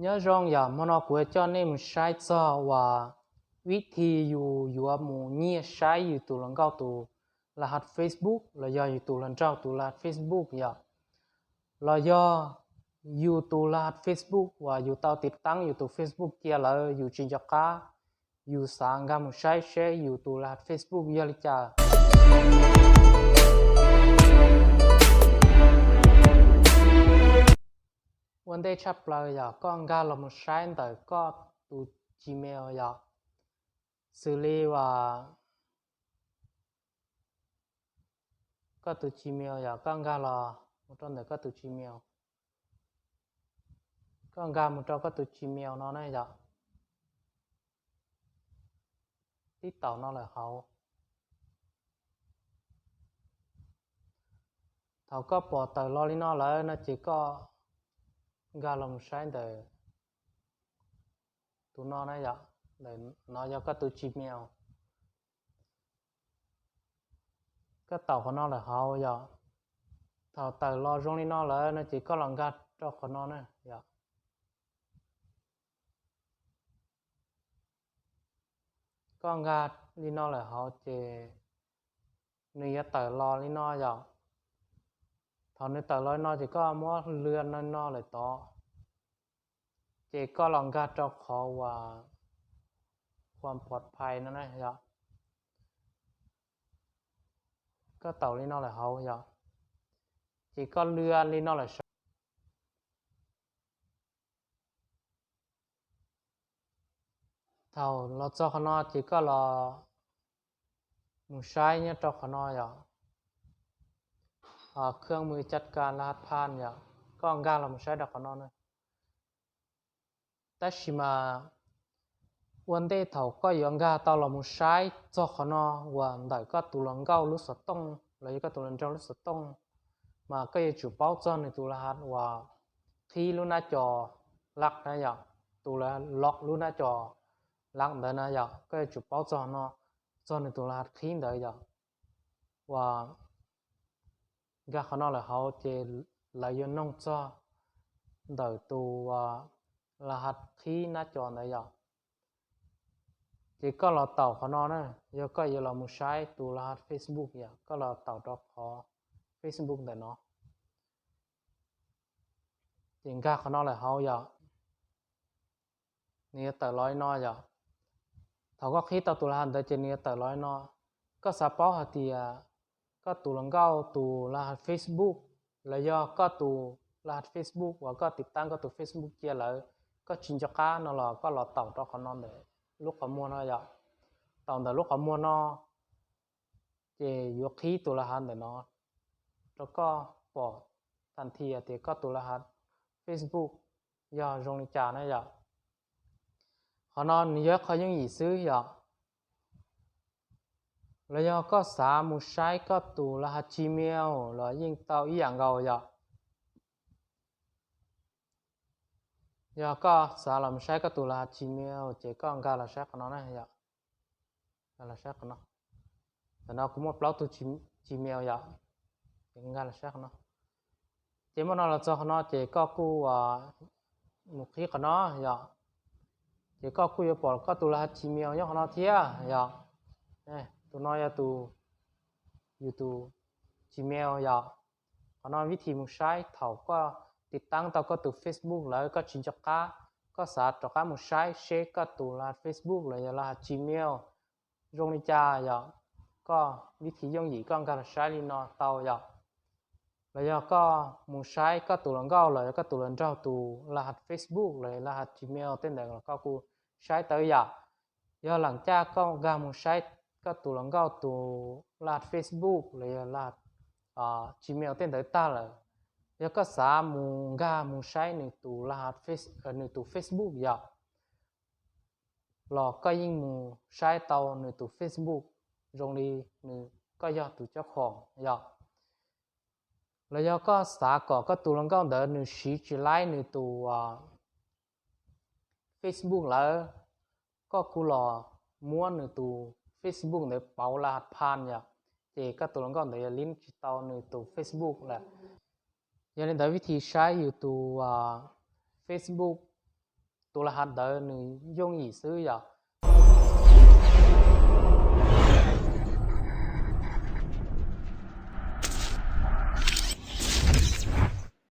Nyob zoo, yog hmo no kuv yuav coj nej mus saib txog uas vib thi yus yuav mus nyiag saib yus tus hluas nkauj tus laj hav Facebook los yog yus tus hluas nraug tus laj hav Facebook yom, los yog yus tus laj hav Facebook uas yus tau tiv taab yus tus Facebook cia lawm yus tsis nco qab, yus xav nkag mus saib seb yus tus laj hav Facebook yog li cas. Ua ntej tshaj plaws yog koj nkag los mus saib ntawm koj tus Gmail yom, xws li uas koj tus Gmail yom, koj nkag los mus rau ntawm koj tus Gmail, koj nkag mus rau koj tus Gmail no ne yom, tib taum no lawm hauv. Thaum koj pom tawm los li no lawm no ces koj nkag los mus saib ntawm tus no na yom, ntawm no yog koj tus Gmail. Koj taum qhov no lawm hauv yom, thaum tawm los zoo li no lawm no ces koj los nkag rau qhov no na yom. Koj nkag li no lawm hauv ces nws yuav tawm los li no yom. Thaum nws tawm los li no ces koj muab lwaj no lawm tod, ces koj los nkag rau qhov uas khuam pov phais no na yom. Koj taum li no lawm hauv yom, ces koj lwaj li no lawm saud. Thaum los txog qhov no ces koj los mus saib nyob rau qhov no yom, khwb mus caj kas laj hav phan yom, koj nkag los mus saib rau qhov no na. Tab sis mas ua ntej thaum koj yuav nkag tau los mus saib txog qhov no uas ntawm koj tus hluas nkauj lub xov tooj los yog koj tus hluas nraug lub xov tooj, mas koj yuav tsum paub txog nws tus laj hav uas qhib lub nab co laj na yom, tus loj lub nab co laj ntawd na yom, koj yuav tsum paub txog no, txog nws tus laj hav qhib ntawd yom. Uas nkag qhov no lawm hauv ces lawv yuav noog txog ntawm tus laj hav qhib nab co ntawd yom. Ces koj los taum qhov no na, yog koj yuav los mus saib tus laj hav Facebook yom, koj los taum rau qhov Facebook ntawm no. Ces nkag qhov no lawm hauv yom, nws yuav tawm los li no yom. Thaum koj qhib tau tus laj hav ntawd ces nws yuav tawm los li no. Koj xav paub hais tias koj tus hluas nkauj tus laj hav Facebook los yog koj tus laj hav Facebook uas koj tiv taab koj tus Facebook cia lawm, koj tsis nco qab no los koj los taum rau qhov no ntawm lub qhov muag no yom. Taum ntawm lub qhov muag no ces yuav qhib tus laj hav ntawm no rau koj pom tag nthi tias koj tus laj hav Facebook yog zoo li cas na yom. Qhov no nws yog ib qho yooj yim xwb yom. Los yog koj xav mus saib koj tus laj hav Gmail los yeej tau ib yam nkaus yom. Yog koj xav los mus saib koj tus laj hav Gmail ces koj nkag los saib qhov no na yom. Nkag los saib qhov no. Ntawm no kuv muaj plaub tug Gmail yom, ces nkag los saib qhov no. Ces muaj no los txog qhov no ces koj kuj mus qhib qhov no yom. Ces koj kuj yuav pom koj tus laj hav Gmail nyob qhov no thiab yom. Tus no yog tus, yus tus Gmail yom. Qhov no vib thib mus saib thaum koj tiv taab tau koj tus Facebook lawm koj tsis nco qab, koj xav rov qab mus saib seb koj tus laj hav Facebook los yog laj hav Gmail zoo li cas yom. Koj vib thib yooj yim koj nkag los saib li no tau yom. Los yog koj mus saib koj tus hluas nkauj los yog koj tus hluas nraug tus laj hav Facebook los yog laj hav Gmail tej ntawd los koj kuj saib tau yom. Yog lam caj koj nkag mus saib koj tus hluas nkauj tus laj hav Facebook los yog laj hav Gmail tej ntawd tag lawm, yog koj xav mus nkag mus saib nws tus laj hav, nws tus Facebook yom, los koj yeej mus saib tau nws tus Facebook zoo li nws, koj yog tus cob khoom yom. Los yog koj xav kom koj tus hluas nkauj ntawd nws siv tsis laib nws tus Facebook lawm, koj kuj los muab nws tus Facebook ntawd pauv laj hav phan yom, ces koj tus hluas nkauj ntawd yuav lib tsis tau nws tus Facebook lawm. Yog li ntawd vib thib saib yus tus Facebook tus las has ntawd nws yooj yim xwb yom.